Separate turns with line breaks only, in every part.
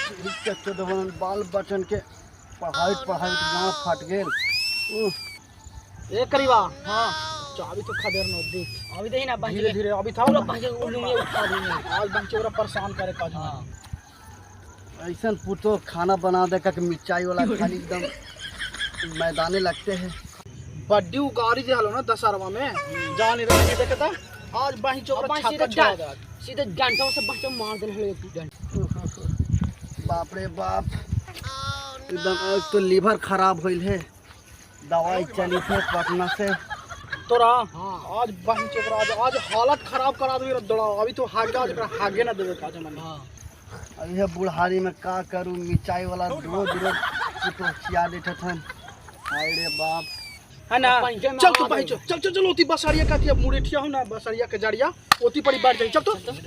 बाल बचन के पढ़ाई पढ़ाई गाँव फट गेल।
ए करीबा हां चाबी तो खदेर नो देख
अभी देही ना
धीरे धीरे अभी था
पूरा बांचे उलुंगे उठा देंगे
आज बांचे पूरा परेशान करे काज।
हां
ऐसा पुतो खाना बना दे का कि मिर्चाई वाला खाली एकदम मैदाने लगते हैं।
बड्डी उगारी दे हलो ना दशहरवा में जान रहे देखता आज बाही चोकरा छक्का छोड़ा दे
सीधे डंडों से बांचे मार दे हलो एक डंड।
बाप रे बाप एकदम एक तो लीवर खराब होइल है, दवाई चली थे पटना से
तोरा। हां आज बाही चोकरा आज आज हालत खराब करा दे दड़ा अभी तो हागे आज हागे ना देवे काज मन।
हां
अभी बुढ़ारी में का करूं, मिर्चाई वाला रोज रोज पुतो खिया देते थन। हाय रे बाप
है ना। चल तो भाई चल चल चल ओती बसरिया का थी अब मुरेठिया हो ना बसरिया के जरिया ओती पड़ी बैठ जाई। चल तो चल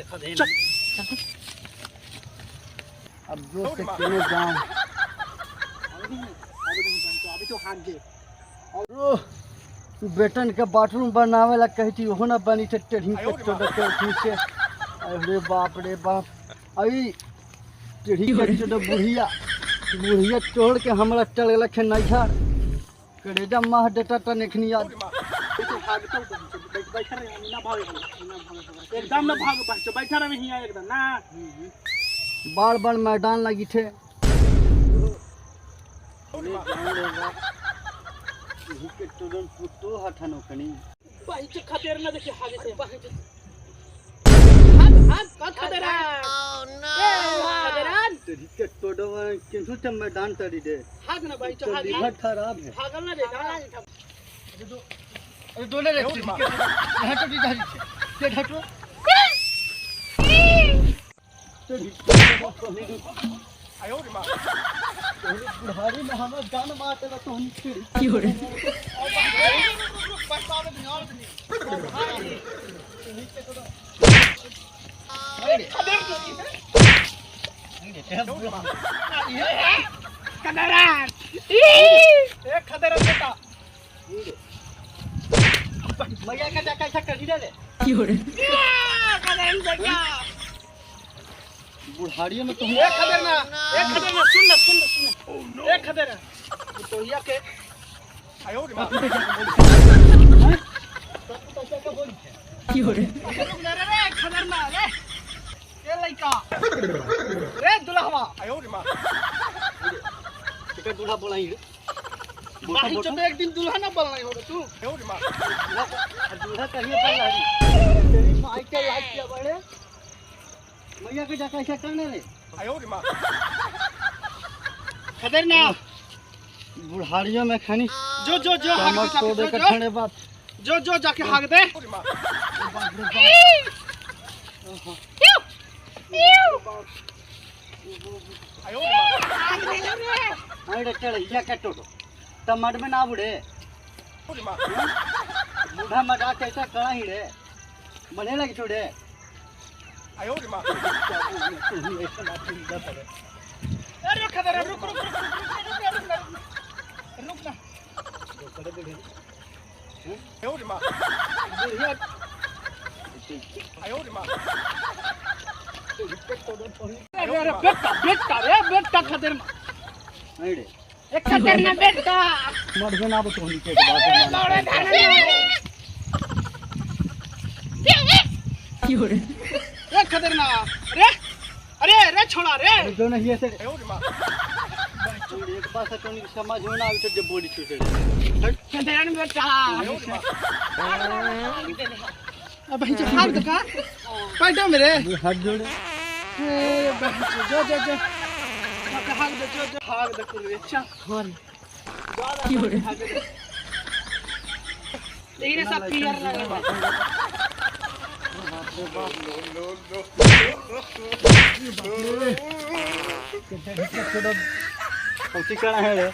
अब जोर से केने जाऊं
अभी तो हाथ गे
और बेटन के बाथरूम बनावे ला कही थी ओहो ना बनी थे टेढ़ी के चोट के उठी से। अरे बाप रे बाप अई टेढ़ी के चोट बुढ़िया बुढ़िया तोड़ के हमरा चल गेल खे नैहर करेजा माह देता त नेखनी याद
तो भाग तो बैठा रहे ना भागे एकदम ना भाग बैठा रहे हिया एकदम ना
बार बार मैदान लगी थे।
भाई के खातिर ना देखी हागे से हाथ हाथ का खातिर है।
ओ नो
खातिरन
तेरी के तोड़ो किंतु ते मैदान तरी दे
हाग ना भाई तो हाग
लीवर खराब है
हागल ना देखा
अरे दोने रे यहां तो इधर से हटो तेरी
आयो रे मां
बुढ़ारी में हमें जान मारते तो हम
की हो रे
पैसा में नहीं और नहीं खदरान ए खदरान बेटा
मैया का जाका ऐसा कर दी रे
की हो रे
खदरान बेटा
बुढ़ारी में तुम
ए खदरना सुन ना सुन ना सुन ए खदरना तो या के आयो रे मां
की हो रे
रुक ना रे खदरना रे ए लइका रे दुल्हवा आयो रे मां
के दूल्हा बोलाई रे
बाही चो एक दिन दुल्हा ना बोलना हो रे तू आयो रे मां
दूल्हा कहिए बोल रही तेरी माई के लाज के बड़े मैया के जाका ऐसा करने रे
आयो रे मां खदरना
बुढ़ारियों में खानी
जो जो जो हाग
दे
दे
ठंडे बाप
जो जो जाके हाग दे आयो रे मां
अरे चल या के टोटो टमाटर में ना बुढ़े बूढ़ा मजाक ऐसा करा ही रे बने लगी छोड़े
आयो रे मां अरे खदर रुक रुक रुक रुक रुक रुक ना आयो रे मां आयो रे मां अरे अरे बेटा बेटा रे बेटा खदर मां
अरे
एक खदर ना बेटा
मर ना तो के बाद
लौड़े धरने की हो रे
ए खदर ना अरे अरे रे छोड़ा रे
जो नहीं ऐसे
आयो रे मां
एक बात से तो नहीं समझ में ना आवे तो जब बोली छूटे
खदरन बेटा
अब भाई जो हाथ का पैंटो मेरे
हाथ जोड़े
ए बहन जो जो जो हाथ दे जो जो हाथ दे कुल रे चल
हां की हो रे लेकिन सब पियर लगे
कौची करा है रे